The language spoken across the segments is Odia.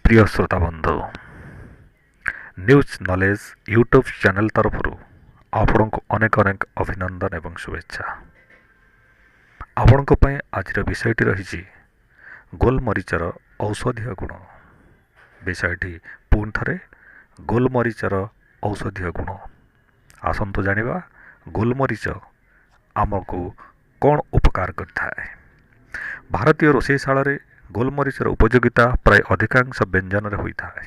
ପ୍ରିୟ ଶ୍ରୋତା ବନ୍ଧୁ, ନ୍ୟୁଜ୍ ନଲେଜ୍ ୟୁଟ୍ୟୁବ୍ ଚ୍ୟାନେଲ୍ ତରଫରୁ ଆପଣଙ୍କୁ ଅନେକ ଅନେକ ଅଭିନନ୍ଦନ ଏବଂ ଶୁଭେଚ୍ଛା। ଆପଣଙ୍କ ପାଇଁ ଆଜିର ବିଷୟଟି ରହିଛି ଗୋଲମରିଚର ଔଷଧୀୟ ଗୁଣ। ବିଷୟଟି ପୁଣି ଥରେ, ଗୋଲମରିଚର ଔଷଧୀୟ ଗୁଣ। ଆସନ୍ତୁ ଜାଣିବା ଗୋଲମରିଚ ଆମକୁ କ'ଣ ଉପକାର କରିଥାଏ। ଭାରତୀୟ ରୋଷେଇଶାଳରେ ଗୋଲମରିଚର ଉପଯୋଗିତା ପ୍ରାୟ ଅଧିକାଂଶ ବ୍ୟଞ୍ଜନରେ ହୋଇଥାଏ।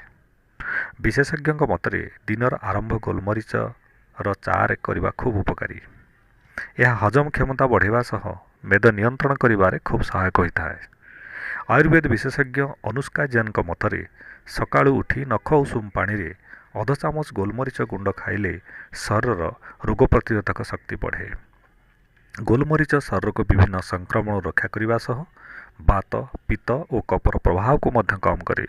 ବିଶେଷଜ୍ଞଙ୍କ ମତରେ ଦିନର ଆରମ୍ଭ ଗୋଲମରିଚର ଚାରେ କରିବା ଖୁବ୍ ଉପକାରୀ। ଏହା ହଜମ କ୍ଷମତା ବଢ଼ାଇବା ସହ ମେଦ ନିୟନ୍ତ୍ରଣ କରିବାରେ ଖୁବ୍ ସହାୟକ ହୋଇଥାଏ। ଆୟୁର୍ବେଦ ବିଶେଷଜ୍ଞ ଅନୁଷ୍କା ଜୈନଙ୍କ ମତରେ ସକାଳୁ ଉଠି ନଖ ଉଷୁମ ପାଣିରେ ଅଧ ଚାମଚ ଗୋଲମରିଚ ଗୁଣ୍ଡ ଖାଇଲେ ଶରୀରର ରୋଗ ପ୍ରତିରୋଧକ ଶକ୍ତି ବଢ଼େ। ଗୋଲମରିଚ ଶରୀରକୁ ବିଭିନ୍ନ ସଂକ୍ରମଣରୁ ରକ୍ଷା କରିବା ସହ ବାତ, ପିତ୍ତ ଓ କଫର ପ୍ରଭାବକୁ ମଧ୍ୟ କମ୍ କରେ।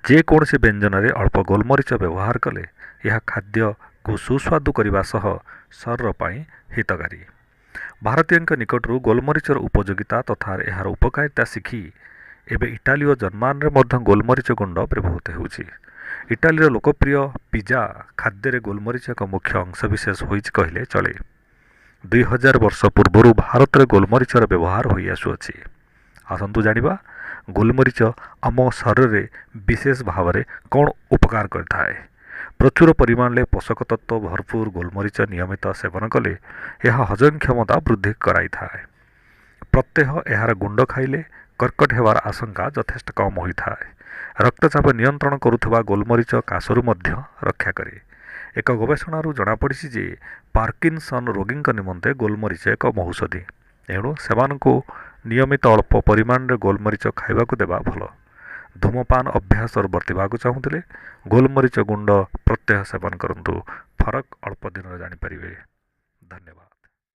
ଯେକୌଣସି ବ୍ୟଞ୍ଜନରେ ଅଳ୍ପ ଗୋଲମରିଚ ବ୍ୟବହାର କଲେ ଏହା ଖାଦ୍ୟକୁ ସୁସ୍ୱାଦୁ କରିବା ସହ ଶରୀର ପାଇଁ ହିତକାରୀ। ଭାରତୀୟଙ୍କ ନିକଟରୁ ଗୋଲମରିଚର ଉପଯୋଗିତା ତଥା ଏହାର ଉପକାରିତା ଶିଖି ଏବେ ଇଟାଲୀ ଓ ଜର୍ମାନରେ ମଧ୍ୟ ଗୋଲମରିଚ ଗୁଣ୍ଡ ବ୍ୟବହୃତ ହେଉଛି। ଇଟାଲୀର ଲୋକପ୍ରିୟ ପିଜା ଖାଦ୍ୟରେ ଗୋଲମରିଚ ଏକ ମୁଖ୍ୟ ଅଂଶବିଶେଷ ହୋଇଛି କହିଲେ ଚଳେ। 2000 ବର୍ଷ ପୂର୍ବରୁ ଭାରତରେ ଗୋଲମରିଚର ବ୍ୟବହାର ହୋଇଆସୁଅଛି। ଆସନ୍ତୁ ଜାଣିବା ଗୋଲମରିଚ ଆମ ଶରୀରରେ ବିଶେଷ ଭାବରେ କ'ଣ ଉପକାର କରିଥାଏ। ପ୍ରଚୁର ପରିମାଣରେ ପୋଷକ ତତ୍ତ୍ୱ ଭରପୁର ଗୋଲମରିଚ ନିୟମିତ ସେବନ କଲେ ଏହା ହଜମ କ୍ଷମତା ବୃଦ୍ଧି କରାଇଥାଏ। ପ୍ରତ୍ୟହ ଏହାର ଗୁଣ୍ଡ ଖାଇଲେ କର୍କଟ ହେବାର ଆଶଙ୍କା ଯଥେଷ୍ଟ କମ୍ ହୋଇଥାଏ। ରକ୍ତଚାପ ନିୟନ୍ତ୍ରଣ କରୁଥିବା ଗୋଲମରିଚ କାଶରୁ ମଧ୍ୟ ରକ୍ଷା କରେ। ଏକ ଗବେଷଣାରୁ ଜଣାପଡ଼ିଛି ଯେ ପାର୍କିନସନ୍ ରୋଗୀଙ୍କ ନିମନ୍ତେ ଗୋଲମରିଚ ଏକ ମହୌଷଧି। ଏଣୁ ସେମାନଙ୍କୁ ନିୟମିତ ଅଳ୍ପ ପରିମାଣରେ ଗୋଲମରିଚ ଖାଇବାକୁ ଦେବା ଭଲ। ଧୂମପାନ ଅଭ୍ୟାସରୁ ବର୍ତ୍ତିବାକୁ ଚାହୁଁଥିଲେ ଗୋଲମରିଚ ଗୁଣ୍ଡ ପ୍ରତ୍ୟହ ସେବନ କରନ୍ତୁ। ଫରକ ଅଳ୍ପ ଦିନରେ ଜାଣିପାରିବେ। ଧନ୍ୟବାଦ।